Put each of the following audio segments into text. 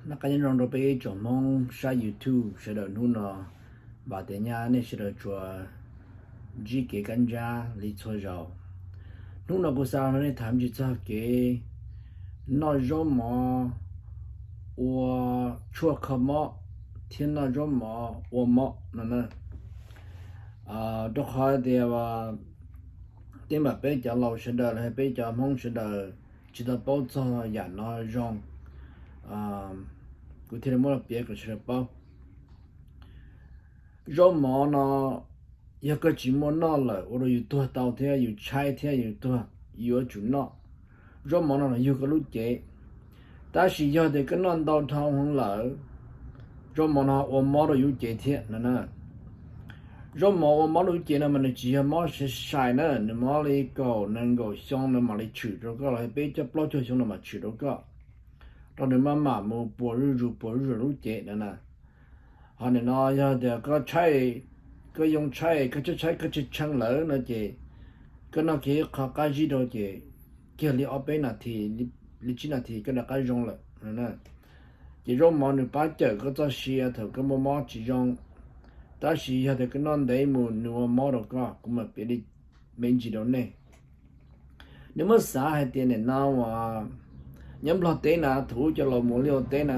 Noj qab nyob zoo rau peb ib tsoom Hmoob saib YouTube sawv daws hnub no, vam tias nyab nej sawv daws tsuas ntsib kev kaj ntsab li txhua zaus. Hnub no kuv xav hais rau nej tham me ntsis txog kev noj zaub mov ua tshuaj kho mob thiab noj zaub mov ua mob no na. Rau qhov tias tej zaum peb cov laus sawv daws los yog peb cov Hmoob sawv daws tsis tau paub txog yam no zoo. Kuv thiaj li muab los piav kom sawv daws paub. Zaub mov no yog koj tsis muaj noj lawm ua rau yus tuag tau thiab yus tshaib thiab yus tuag, yuav tsum noj. Zaub mov no los yug koj lub cev. Tab sis yog tias koj noj ntau dhau heev lawm, zaub mov no ua mob rau yus lub cev thiab no na. Zaub mov ua mob rau lub cev no mas nws tsis yog mob sai sai na, nws mob li kaum nees nkaum xyoo no mam li tshwm rau koj los peb coj plaub caug xyoo no mam tshwm rau koj, rau nws maj mam mus puas zuj zus puas zuj zus lub cev no na. Ho nim no yog tias koj tshaib, koj yoo tshaib, koj tshaib tshaib koj tshee tshee lawm no ces koj noj kiag ib qho qab zib rau ces kiag li ob peb nas this, li tsib nas this koj rov qab zoo lawm. Ces zaub mov nws pab cawm koj txoj sia thaum koj muaj mob tsis zoo, tab sis yog tias koj noj ntev mus nws ua mob rau koj, kuv mam piav li me ntsis rau nej. Nws muab xav hais tias nim no uas nyob Nplog teb na, thaum ub cov laus mus liaj ua teb na,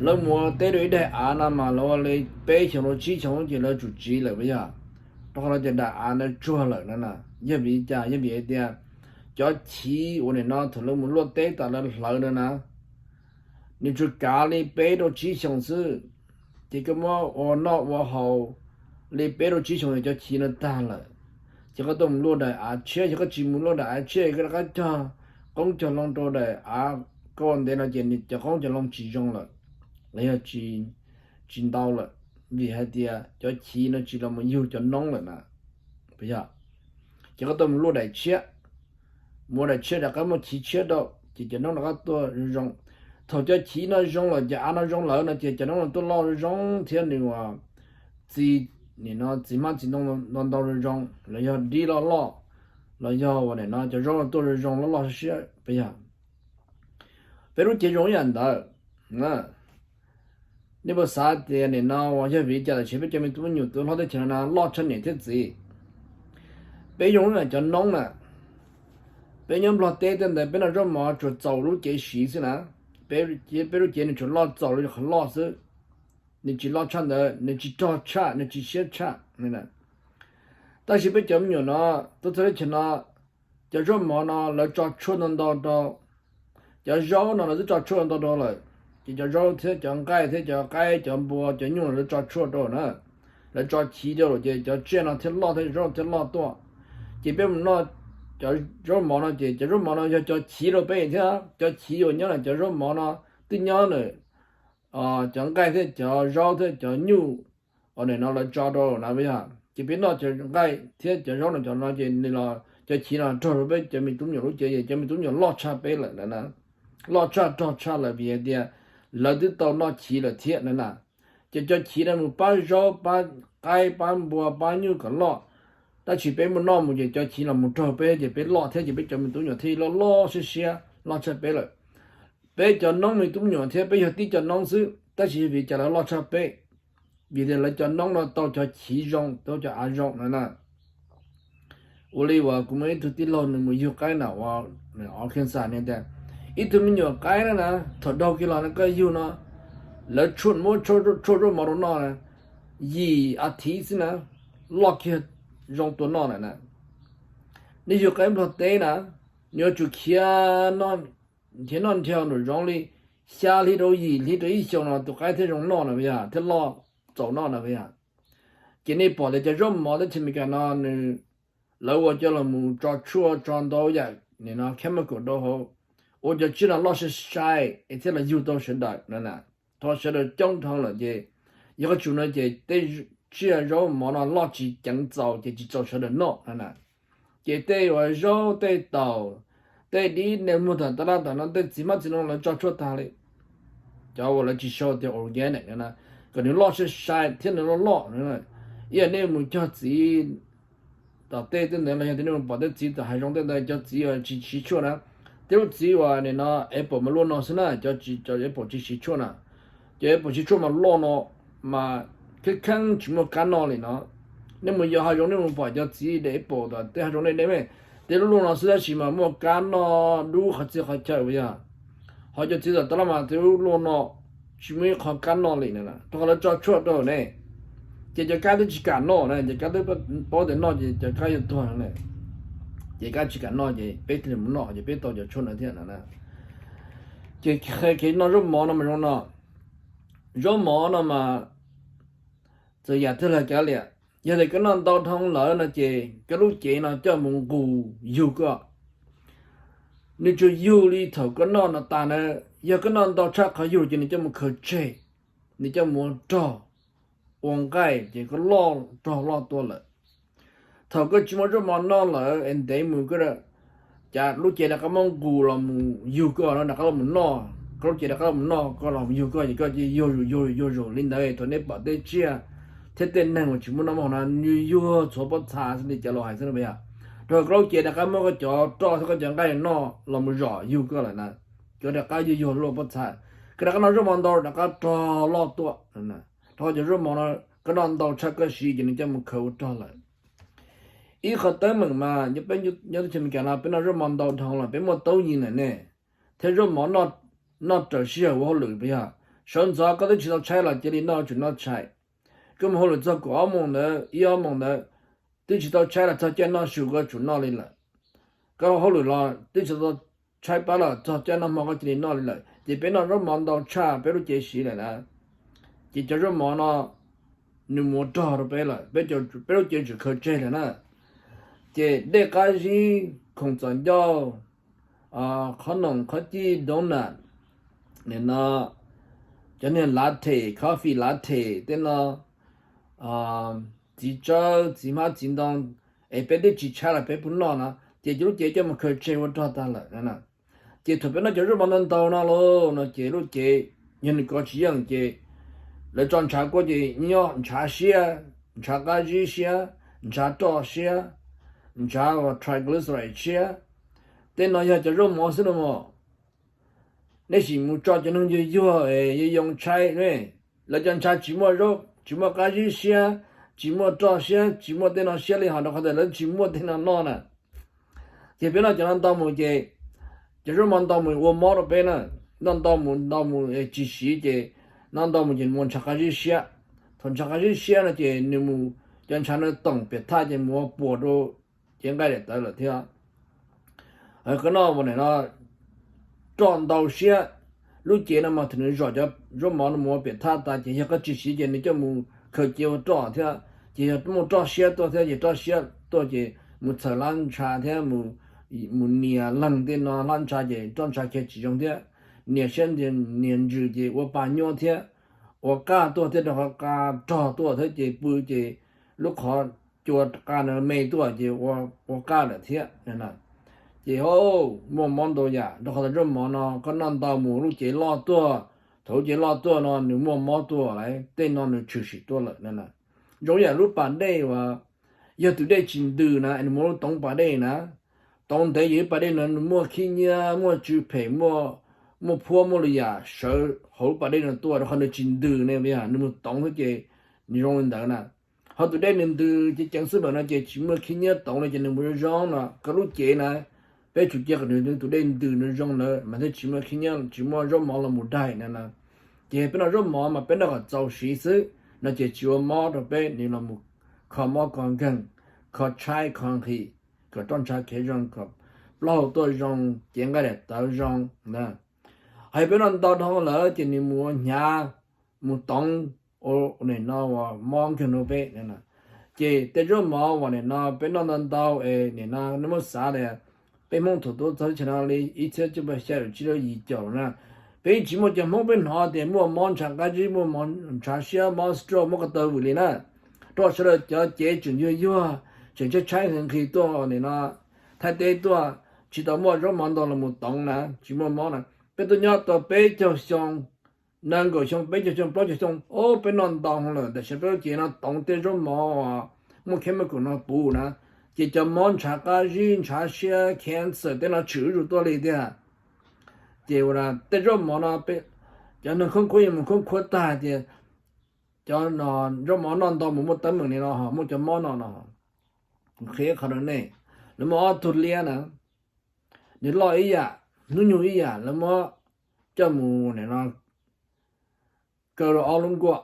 lawv mus ua teb rau ib daim av no mas lawv ua li peb xyoos rau tsib xyoos ces lawv tsum tsiv lawm puas yog? Rau qhov lawv tias daim av ntawd tsuag lawm no na. Yog vim li cas? Yog vim hais tias cov chiv uas nim no thaum lawv mus luaj teb tas lawv hlawv no na, nws tsuas kav li peb rau tsib xyoos xwb, ces koj muab ua noj ua haus li peb rau tsib xyoos cov chiv no tag lawm. Ces koj tuaj mus luaj daim av tshiab, yog koj tsis mus luaj daim av tshiab koj rov qab cog qoob cog loo rau daim av koj ua ntev no ces cov qoob cov loo tsis zoo lawm, los yog tsis ntau lawm, vim hais tias cov chiv no tsis los mus yug cov noob lawm na. Yog ces koj tuaj mus luaj daim tshiab, mus daim tshiab rov qab muaj chiv tshiab rau ces cov noob rov qab tuaj zoo zoo. Thaum cov chiv no zoo lawm, cov av no zoo lawm no ces cov noob no tuaj loj zoo thiab nws uas txi, nim no txiv hmab txiv ntoo ntau ntau zoo zoo, los yog dib loj loj, los yog uas nim no cov zaub no tuaj zoo zoo loj loj siab siab puas yog? Peb lub cev zoo ib yam ntawd. Nej puas xav tias nim no uas yog vim li cas tam sim peb cov me tub me nyuam tus hlob teb chaws no loj tshaj niam thiab txiv? Peb zoo li cov noob na, peb nyob Nplog teb tej ntawd peb noj zaub mov tsuas txaus lub cev siv xwb na. Peb lub cev nws tsuas loj txaus li qhov loj xwb, nws tsis loj tshaj ntawd, nws tsis rog tshaj, nws tsis siab tshaj. Tab sis peb cov me nyuam no tuaj txog teb chaws no, cov zaub mov no lawv tso tshuaj ntau ntau rau, cov zaub no lawv twb tso tshuaj ntau rau lawm, ces cov zaub thiab cov nqaij thiab cov qaib cov npua cov nyuj no lawv tso tshuaj rau na, lawv tso chiv rau lawm ces cov tsiaj no thiaj loj thiab zaub thiaj loj tuaj. Ces peb mus noj cov zaub mov no ces cov zaub mov no yog cov chiv rau peb thiab, cov chiv uas nyob ntawm cov zaub mov no twb nyob ntawm cov nqaij thiab cov zaub thiab cov nyuj uas nim no lawv tso rau na puas yog? Ces peb noj cov nqaij thiab cov zaub no cov no ces nws los cov chiv no rog rau peb cov me tub me nyuam lub cev, cov me tub me nyuam loj tshaj peb lawm na, loj tshaj rog tshaj lawm vim hais tias lawv twb tau noj chiv lawm thiab na na. Ces cov chiv no mus pab zaub pab qaib pab npua pab nyuj kom loj, tab sis peb mus noj mus ces cov chiv no mus rog peb ces peb loj thiab ces peb cov me tub me nyuam thiaj loj loj siab siab loj tshaj peb lawm. Peb cov noob me tub me nyuam thiab peb yog tib cov noob xwb, tab sis vim cas lawv loj tshaj peb? Vim tias lawv cov noob no tau cov chiv zoo, tau cov av zoo no na. Ua li uas kuv muaj ib tug tij laug nws mus yug qaib na, ua Arkansas ne tias, ib tug me nyuam qaib na na, thaum daug kiag los no koj yug no, lawv tshuaj, muab tshuaj zaub mov rau noj na, yim as thiv xwb na, loj kiag zoo tua noj na na. Nej yug qaib Nplog teb na, nws yuav tsum khiav noj, nrhiav noj nrhiav num zoov li xya hli rau yim hli rau ib xyoos no tus qaib thiaj zoo noj na puas yog, thiaj loj txaus noj na puas yog? Ces nej pom tias cov zaub mov teb chaws Amelikas no nws, lawv ua coj los mus tso tshuaj tso ntau yam nim no chemical rau hauv, ua cov tsiaj no loj sai sai es thiaj los yug tau sawv daws no na. Thaum sawv daws coob dhau lawm ces yog qhov tsum no ces tej tsiaj zaub mov no loj tsis ceev txaus ces tsis txaus sawv daws noj no na. Ces tej uas zaub tej taum, tej dib nej muag tawm tab laj tawm no tej txiv hmab txiv ntoo lawv tso tshuaj tag li, cov uas lawv tsis sau tias organic no na, kom nws loj sai sai thiab nws loj loj no. Ib yam nej mus cog txiv tom tej tej ntawd los yog tias nej mus pom tej txiv tom hav zoov tej ntawd cov txiv uas tsis siv tshuaj na, tej lub txiv uas nim no apple mas luaj no xwb na, cov txiv, cov apple tsis siv tshuaj na, Cov apple tshuaj mas loj no mas kheej kheej tsis muaj kab noj li no. Nej mus yos hav zoov nej mus pom cov txiv de apple tas tej hav zoov nej de, tej lub luaj no xwb tab sis mas muaj kab noj dub qhov txhia qhov chaw uas yog. Ho cov txiv tom tab laj mas tej lub luaj no tsis muaj ib qho kab noj li na, rau qhov lawv tso tshuaj rau ne. Ces cov kab twb tsis kam noj na, cov kab twb paub tias noj ces cov kab yuav tuag no na. Ces kab tsis kam noj ces peb thiaj li mus noj ces peb tau cov tshuaj no thiab no na. Ces kev noj zaub mov no mas zoo no. Zaub mov no mas txawm yam twg los kav liam, yog tias koj noj ntau dhau lawm no ces koj lub cev no coj mus nqus yug koj. Nws tsuas yug li thaum koj noj no tas na, yog koj noj ntau tshaj qhov yug ces nws coj mus khaws tseg, nws coj mus ua rog, ua nqaij ces koj loj rog loj tuaj lawm. Thaum koj tsis muaj zaub mov noj lawm es ntev mus koj, cas lub cev rov qab muab nqus los mus yug koj no rov qab los mus noj, koj lub cev rov qab los mus noj koj los mus yug koj ces koj cia yuag zus yuag zus yuag zus li ntawd. Thaum nej pom tej tsiaj thiab tej neeg uas tsis muaj noj muaj haus no nws yuag txhua pob txha xwb li cov laus hais xwb no yog. Rau koj lub cev rov qab muab koj cov roj thiab koj cov nqaij noj los mus zom yug koj lawm na, koj rov qab yuag yuag luaj pob txha. Koj rov qab noj zaub mov ntau rov qab rog loj tuaj. Rau qhov cov zaub mov no koj noj ntau tshaj koj siv ces nws coj mus khaws ua rog lawm. Ib qhov teeb meem mas nyob teb chaws Amelikas no peb noj zaub mov ntau dhau los peb muaj taub yig ntawm nej, thiab zaub mov noj raws sij hawm ua hauj lwm puas yog? Sawv ntxov koj twb tsis tau tshaib los cia li noj tsum noj tshais. Koj mus hauj lwm txog kaum ob moos ntawd ib ob moos ntawd, twb tsis tau tshaib los txog caij noj su koj tsum noj li lawm. Koj hauj lwm los twb tsis tau tshaib plab los txog caij noj hmo koj cia li noj li lawm. Ces peb noj zaub mov ntau tshaj peb lub cev siv lawm na. Ces cov zaub mov no nws mus ua rog rau peb lawm, peb lub cev tsum khaws tseg lawm na. Ces dej qab zib, khoom txom ncauj, qhov noom qhov cij, donut, nim no cov niag latte, coffee latte tej no, txiv tsawb txiv hmab txiv ntoo, es peb twb tsis tshaib los peb pheej noj no ces cov lub cev coj mus khaws tseg ua rog tag lawm. Ces thaum peb noj cov zaub mov ntau ntau no lauj no ces lub cev yog nws kov tsis yeej ces lawv tso ntshav kuaj ces nyob ntshav siab, ntshav qab zib siab, ntshav roj siab, ntshav triglyceride siab. Tej no yog cov zaub mov xwb no mog. Nej sim mus tso cov neeg yuag yuag es yuav yoo tshaib ne, lawv cov ntshav tsis muaj, tsis muaj qab zib siab, tsis muaj roj siab, tsis muaj tej no siab li hos rau qhov tias lawv tsis muaj tej no noj na. Ces peb noj cov no ntau mus ces cov zaub mov ntau mus ua mob rau peb na. Noj ntau mus ntau mus tsis siv ces noj ntau mus ces mus ntshav qab zib siab. Thaum ntshav qab zib siab no ces nws mus, cov ntshav no toom piam thaj ces mus ua puas rau cev nqaij daim tawv lawm thiab. Koj noj ua nim no roj ntau siab, lub cev no mas thaum nws zom cov zaub mov no mus ua piam thaj tas ces yog koj tsis siv ces nws coj mus khaws cev ua roj thiab ces yog muaj roj siab tuaj thiab ces roj siab tuaj ces mus txhawm hlab ntsha thiab mus nias leeg tej no hlab ntsha ces roj ntsha khiav tsis zoo thiab, nias siab nias ntsws ces ua pa nyuab thiab, ua qaj tuaj thiab rau qhov qa rog tuaj thiab ces pw ces lub qhov cua qa no me tuaj ces ua qaj lawm thiab. Ces muaj mob ntau yam rau qhov tias zaub mov no koj noj ntau mus lub cev loj tuaj, thaum lub cev loj tuaj no nws muaj mob tuaj lawm tej no nws tshwm sim tuaj lawm na. Zoo yam lub pas dej uas yog tus dej tsis ntws na es nws muaj lub toov pas dej na, toov ntev yog ib pas dej no nws muaj khib nyiab muaj tsw phem, muaj phuab muaj lwm yam sawv hauv lub pas dej no tuaj rau qhov nws tsis ntws ne, nws mus toov xwb ces nws zoo li ntawd na. Ho tus dej nws ntws ceev ceev xwb lawm no ces tsis muaj khib nyiab toov li ces nws mus zoo zoo no. Koj lub cev na, peb tsum cia kom nws tus dej ntws nws zoo ntawd mas thiaj tsis muaj khib nyiab tsis muaj zaub mov los mus daig na. Ces peb noj zaub mov mas peb noj kom txaus siv xwb no ces tsis ua mob rau peb, nws los mus kho mob kho nkeeg, kho tshaib kho nqhis, kom roj ntsha khiav zoo, kom plaub hau tuaj zoo, cev nqaij daim tawv zoo na. Hos yog peb noj ntau dhau lawm ces nws mus ua hnyav, mus toov, ua nim no uas mob nkeeg rau peb. Ces tej zaub mov uas nim no peb noj ntau ntau es nim no nej muab xav tias peb Hmoob thaum tuaj txog teb chaws no li ib txhiab cuaj pua xya caum tsib lub yim caum na, peb yeej tsis muaj cov Hmoob peb hnov tias muaj mob ntshav qab zib, muaj mob ntshav siab, mob stroke, mob ko taw vwm li na. Rau sawv daws cov cev tseem yuag yuag, tseem tshaib tshaib nqhis nqhis tuaj nim no Thaib teb tuaj, tsis tau muaj zaub mov ntau los mus toov na, tsis muaj mob na. Peb tuaj nyob tau peb caug xyoo, nees nkaum xyoo, peb caug xyoo, plaub caug xyoo, o peb noj ntau lawm, tam sim no peb lub cev no toov tej zaub mov uas muaj chemical no puv na, ces cov mob ntshav qab zib, ntshav siab, cancer tej no tshwm zuj zus tuaj li tiag. Ces ua tej zaub mov no, Cov neeg khoob khuab yuav mus khoob khuab tag tias cov zaub mov noj ntau mus muaj teeb meem li no ho muaj cov mob no no. Kuv qhia qhov rau nej, lawv muaj ob tug liab na, nws loj ib yam, hnub nyoog ib yam, lawv muab coj mus no kaw rau ob lub nkuaj.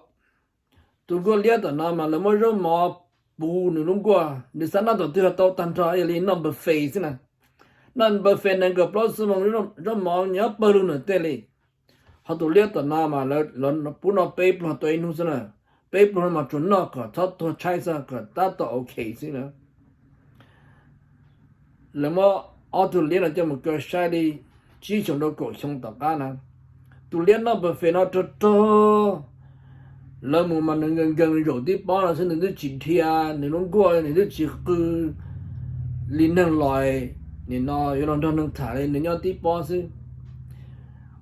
Tus nkuaj liab tom no mas lawv muab zaub mov puv nws lub nkuaj, nws xav noj tom twg ho tau tag nrho, yog li noj buffet xwb na. Noj buffet nees nkaum plaub xuab moos, zaub mov nyob pawg lug nws tej li. Ho tus liab tom no mas lawv pub noj peb pluag tau ib hnub xwb na. Peb pluag no mas tsuas noj kom txhob tuag tshaib xwb, kom tab tom ok xwb na. Lawv muab ob tug liab no coj mus kaw saib li tsib xyoos rau kaum xyoo tom qab na. Tus liab noj buffet no rog rog, lawv mus mas nws nkees nkees zaum tib pob no xwb, nws twb tsis dhia nws lub nkuaj, nws twb tsis qw li neeg los, nim no yuav los nrog neeg tham li, nws nyob tib pob xwb.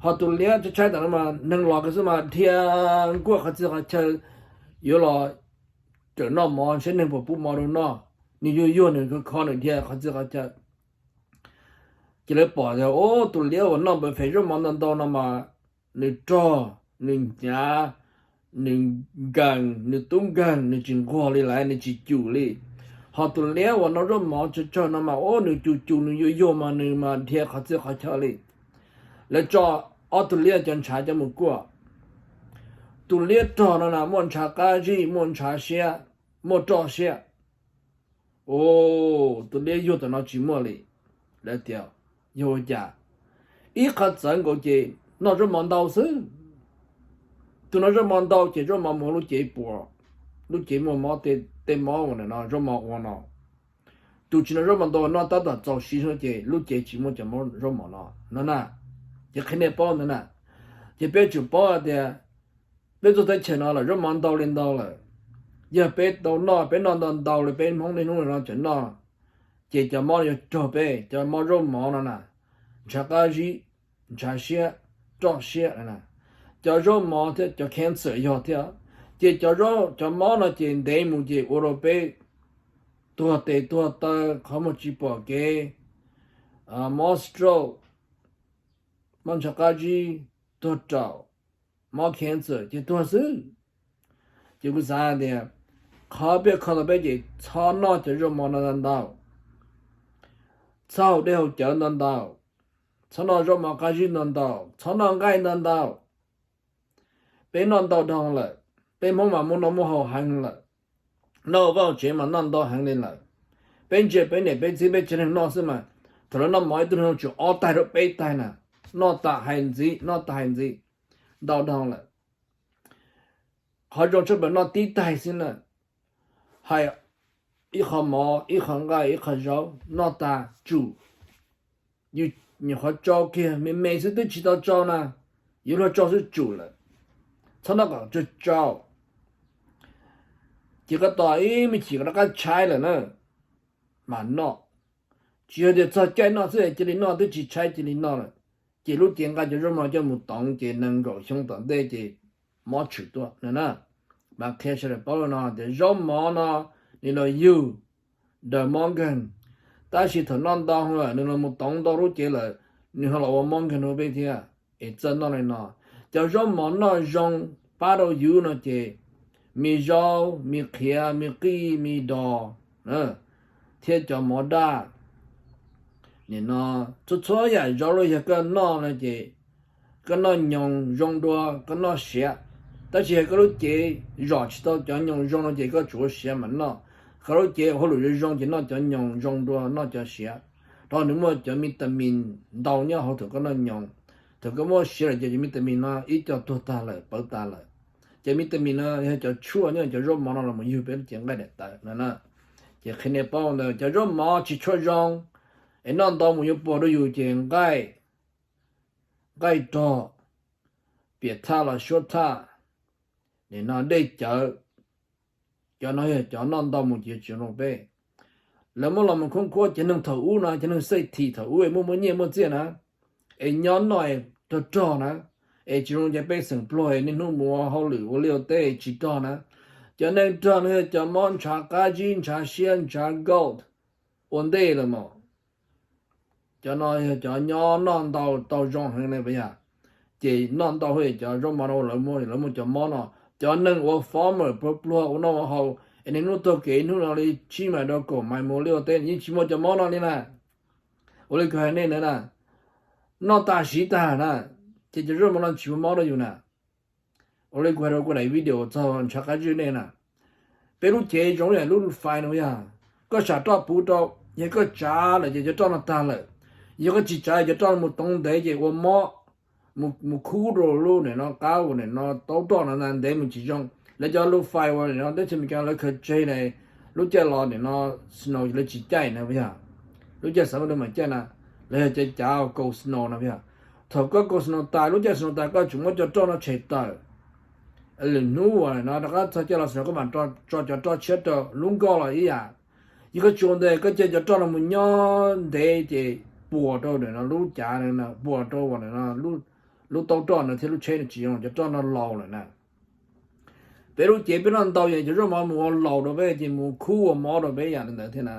Ho tus liab tshaib tshaib tom no mas neeg los kiag xwb mas dhia nkuaj qhov txhia qhov chaw yuav los cawm noj mov, saib neeg puas pub mov rau noj. Nws yuag yuag nws kho kho nws dhia qhov txhia qhov chaw. Ces lawv pom tias, o, tus liab uas noj buffet zaub mov ntau ntau no mas nws rog, nws hnyav, nws nkees, nws tub nkeeg, nws tsis nquag li lawm, nws tsis cum li. Ho tus liab uas noj zaub mov tsawg tsawg no mas, o, nws cum cum, nws yuag yuag mas nws mas dhia qhov txhia qhov chaw li. Lawv tso ob tug liab cov ntshav coj mus kuaj. Tus liab rog no na muaj ntshav qab zib, muaj ntshav siab, muaj roj siab. O, tus liab yuag tom no tsis muaj li. Lawv tias, yog ua cas? Ib qhov txawv nkaus ces noj zaub mov ntau xwb. Tus noj zaub mov ntau ces zaub mov mus lub cev puas, lub cev muaj mob, tej mob uas nim no zaub mov ua no. Tus tsis noj zaub mov ntau noj tab tom txaus siv no ces lub cev tsis muaj cov mob zaub mov no no na. Ces qhia nej paub ntawd na. Ces peb tsum paub hais tias peb txhua teb chaws no los zaub mov ntau li ntau lawm. Yog peb tau noj, peb noj ntau ntau li peb Hmoob niaj hnub no tseem noj, ces cov mob yuav raug peb, cov mob zaub mov no na, ntshav qab zib, ntshav siab, roj siab, cov zaub mov thiab cov cancer yog thiab. Ces cov, cov mob no ces ntev mus ces ua rau peb tuag tes tuag taw, qhov muag tsis pom kev, mob stroke, mob ntshav qab zib, tuag raum, mob cancer ces tuag xwb. Ces kuv xav hais tias qhov peb kho tau peb ces txhob noj cov zaub mov no ntau ntau, txhob haus dej haus cawv ntau ntau, txhob noj zaub mov qab zib ntau ntau, txhob noj nqaij ntau ntau. Peb noj ntau dhau lawm, peb Hmoob mas muaj noj muaj haus heev lawm, noj vaj tsev mas noj ntau heev li lawm. Peb ntsia peb niam peb txiv peb tsev neeg noj xwb mas, thaum lawv noj mov ib tug neeg tsum ob taig rau peb taig na, noj tas hais ntxiv, noj tas hais ntxiv, ntau dhau lawm. Qhov zoo tshaj plaws noj tib taig xwb na, hais ib qho mov, ib qho nqaij, ib qho zaub, noj tas tsum. Yus nyuam qhuav tsau kiag me me xwb twb tsis tau tsau na, yuav luag tsau xwb tsum lawm. Txhob noj kom tsau tsau. Ces koj tos ib me chim koj rov qab tshaib lawm na, mam noj. Tsis yog tias txog caij noj xwb cia li noj, twb tsis tshaib cia li noj lawm. Ces lub cev nqa cov zaub mov coj mus toov ces nees nkaum xyoo tom ntej ces mob tshwm tuaj no na. Mas qhia sawv daws paub li no tias zaub mov no nws los yug daws mob nkeeg, tab sis thaum noj ntau lawm nws los mus toov ntau lub cev lawm, nws ho los ua mob nkeeg rau peb thiab. Es txawj noj li no, cov zaub mov noj zoo pab rau yus no ces me zaub, me qhiav, me qij, me dos, thiab cov mov daj. Nim no txhua txhua yam zaub los yog koj noj no ces koj noj nyoos zoo dua koj noj siav, tab sis yog koj lub cev zom tsis tau cov nyoos zoo no ces koj tsuas ua siav mam noj. Koj lub cev hauj lwm zoo zoo ces noj cov nyoos zoo dua noj cov siav, rau nws muaj cov vitamin ntau nyob hauv thaum koj noj nyoos. Thaum koj muaj siav lawm ces cov vitamin no ib co tuag tag lawm, pawv tas lawm. Cov vitamin no yog cov tshuaj nyob cov zaub mov no los yug peb lub cev nqaij daim tawv no na. Ces qhia nej paub ntawd, cov zaub mov tsis tshua zoo, es noj ntau mus yuav puas rau yus ces nqaij, nqaij rog, piam thaj los suab thaj, nim no dej cawv, cov no yog cov noj ntau mus ces tsis zoo rau peb. Lawv muab los mus khoob khuab cov neeg thaum ub no, cov neeg xej thim thaum ub es muaj muaj nyiaj muaj txiaj na, es nyob noj rog rog na, es tsis zoo cov pej xeem pluag es niaj hnub mus ua hauj lwm ua liaj ua teb tsis rog na. Cov neeg rog no yog cov mob ntshav qab zib, ntshav siab, ntshav gout ua ntej lawm mog. Cov no yog cov nyob noj ntau tau zoo heev li puas yog? Ces noj ntau hos cov zaub mov no lawv muaj, lawv muaj cov mob no. Cov neeg ua farmer pluag pluag ua noj ua haus es niaj hnub taug kev hnub no li tsib mais rau kaum mais mus liaj ua teb yeej tsis muaj cov mob no li na. Ua li kuv hais nej ntawd na, noj tas siv tag na, ces cov zaub mov no tsis muaj mob rau yus na. Ua li kuv hais rau kuv daim video txog ntshav qab zib nej na, peb lub cev zoo yam lub fais no yog koj sam roj puv rau, yog koj tsav lawm ces cov roj no tag lawm, yog koj tsis tsav cov roj no mus toov ntev ces ua mob, mus khub rau lub nim no qab uas nim no taub roj no ntev mus tsis zoo. Lawv cov lub fais uas nim no teb chaws Amelikas lawv khaws tseg na, lub caij los nim no snow lawv tsis caij na yog, lub caij xav mus rau mam caij na, lawv yog cav cav kaus snow na yog. Thaum koj kaus snow tas, lub caij snow tas koj tsum muab cov roj no tshem tawm. Lwm hnub uas no rov qab txog caij los snow koj mam tso cov roj tshiab rau lub nkoj los ib yam. Yog koj tsis ua ntej koj cia cov roj no mus nyob ntev ces puas rau nim no lub cav, puas rau uas nim no lub taub roj no thiab lub tsheb no tsis zoo, cov roj no laus lawm na. Peb lub cev peb noj ntau ces cov zaub mov mus ua laus rau peb ces mus khub ua mob rau peb yam li ntawd thiab na.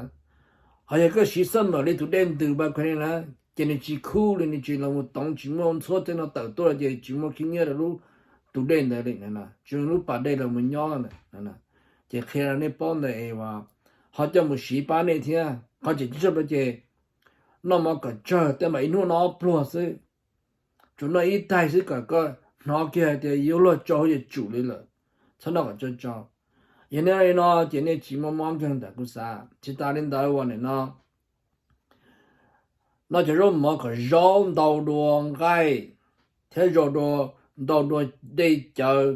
Ho yog koj siv xab mawm li tus dej ntws pa khuv li na, ces nws tsis khub li, nws tsis los mus toov, tsis muaj ntxhuab tej no tawm tuaj ces tsis muaj khib nyiab rau lub tus dej ntawd li, tsis muaj lub pas dej los mus nyob ntawd. Ces qhia rau nej paub ntawd es ho coj mus siv pab nej thiab. Qhov tseem ceeb tshaj plaws ces noj mov kom tsawg tej mas ib hnub noj ob pluag xwb, tsuas noj ib taig xwb kom koj hnov kiag hais tias yuav luag tsau yuav tsum li lawm, txhob noj kom tsau tsau. Yog nej li no ces nej tsis muaj mob nkeeg ntawm kuv xav. Tsis tas li ntawd uas nim no noj cov zaub mov kom zaub ntau dua nqaij thiab zaub dua, ntau dua dej cawv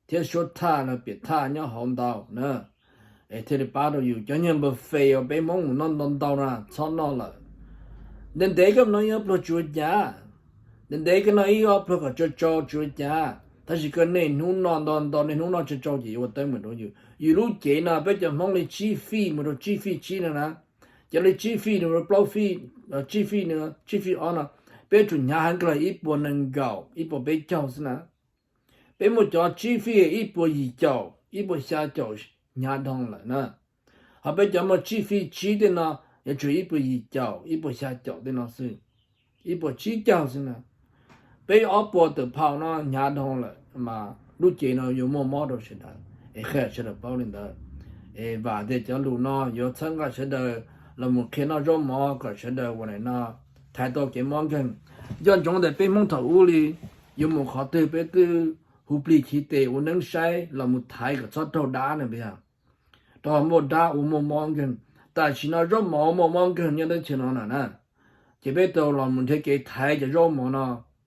thiab suab thaj los piam thaj nyob hauv ntau na, es thiaj li pab rau yus. Cov nyuag buffet uas peb Hmoob mus noj ntau ntau na txhob noj lawm. Ntev ntev koj mus noj ib ob pluag tsis ua cas, ntev ntev koj noj ib ob pluag kom tsau tsau tsis ua cas, tab sis koj niaj hnub noj ntau ntau, niaj hnub noj tsau tsau ces yuav ua teeb meem rau yus. Yus lub cev no peb cov Hmoob li tsib fij mus rau tsib fij tsib no na, cov li tsib fij mus rau plaub fij, tsib fij, tsib fij ob no, peb tsuas hnyav heev kawg los ib puas nees nkaum ib puas peb caug xwb na. Peb muaj cov tsib fij ib puas yim caum ib puas xya caum hnyav dhau lawm na. Ho peb cov muaj tsib fij tsib tej no yuav tsum ib puas yim caum ib puas xya caum tej no xwb, ib puas tsib caug xwb na. Peb ob puas tawm phau no hnyav dhau lawm mas lub cev no yuav muaj mob rau sawv daws. Es qhia sawv daws paub li ntawd. Es vam tias cov lus no yuav txhawb nqa sawv daws los mus qhia noj zaub mov kom sawv daws ua nim no thaiv tau kev mob nkeeg. Nco ntsoov tias peb Hmoob thaum ub li yuav mus qhov twg peb twb hu plig chiv tes ua neeb saib los mus thaiv kom txhob raug dab na yog, rau muaj dab ua muaj mob nkeeg. Tam sim no zaub mov muaj mob nkeeg nyob teb chaws no na na, ces peb tau los mus nrhiav kev thaiv cov zaub mov no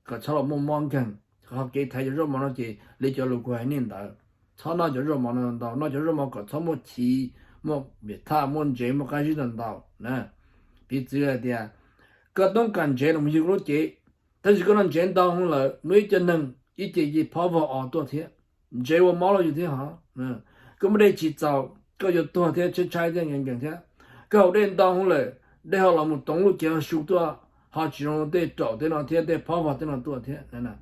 kom txhob los muaj mob nkeeg. Ho kev thaiv cov zaub mov no ces li cov lus kuv hais nej ntawd, txhob noj cov zaub mov no ntau, noj cov zaub mov kom txhob muaj chiv, muaj piam thaj, muaj ntsev, muaj qab zib ntau ntau na. Piv txwv hais tias koj toob kas ntsev los mus yug lub cev, tab sis koj noj ntsev ntau lawm muaj ib co neeg ib ce ci phob vog os tuaj thiab, ntsev ua mob rau yus thiab hos. Koj muaj dej tsis txaus koj yuav tuag thiab tshaib tshaib thiab nkees nkees thiab. Koj haus dej ntau lawm, dej ho los mus toov lub cev ho su tuaj, ho tsis zoo tej raum tej no thiab tej phob vog tej no tuaj thiab.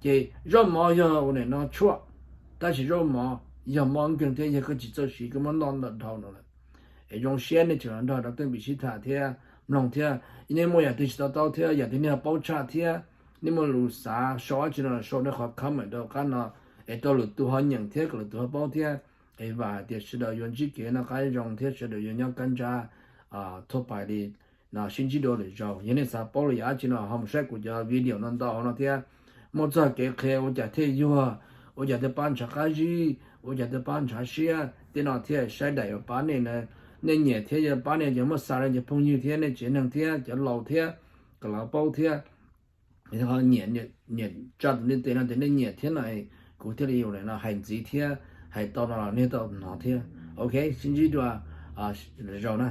Ces zaub mov yog ua nim no tshuaj, tab sis zaub mov yog mob nkeeg thiab yog koj tsis txawj siv koj muab noj ntau dhau no lawm. Es zoo siab nej tseem los nrog rau Teej Pim sib tham thiab mloog thiab. Nej muaj yam twg tsis to taub thiab yam twg nej ho paub tshaj thiab, nej muaj lus xav sau dab tsi no sau rau qhov comment rau qab no, es rau lwm tus ho nyeem thiab kom lwm tus ho paub thiab. Es vam hais tias sawv daws yuav ntsib kev noj qab zoo thiab sawv daws yuav nyob kab ntsab thuaj pais li no. Sib ntsib dua lwm zaus. Yog nej xav paub lwm yam dab tsi no ho mus saib kuv cov video no ntau hauv no thiab. Muaj txoj kev qhia ua cas thiaj yuag, ua cas thiaj pab ntshav qab zib, ua cas thiaj pab ntshav siab tej no thiab saib daim uas pab nej na. Nej nyiam thiab yog pab nej ces muab xa rau cov phooj ywg thiab nej tsev neeg thiab cov laus thiab kom lawv paub thiab. Nyiam, nyiam tsa tus ntiv tes no tias nej nyiam thiab no, kuv thiaj li ua no hais ntxiv thiab, hais tau no los nej tau hnov thiab. Ok, sib ntsib dua lwm zaus na.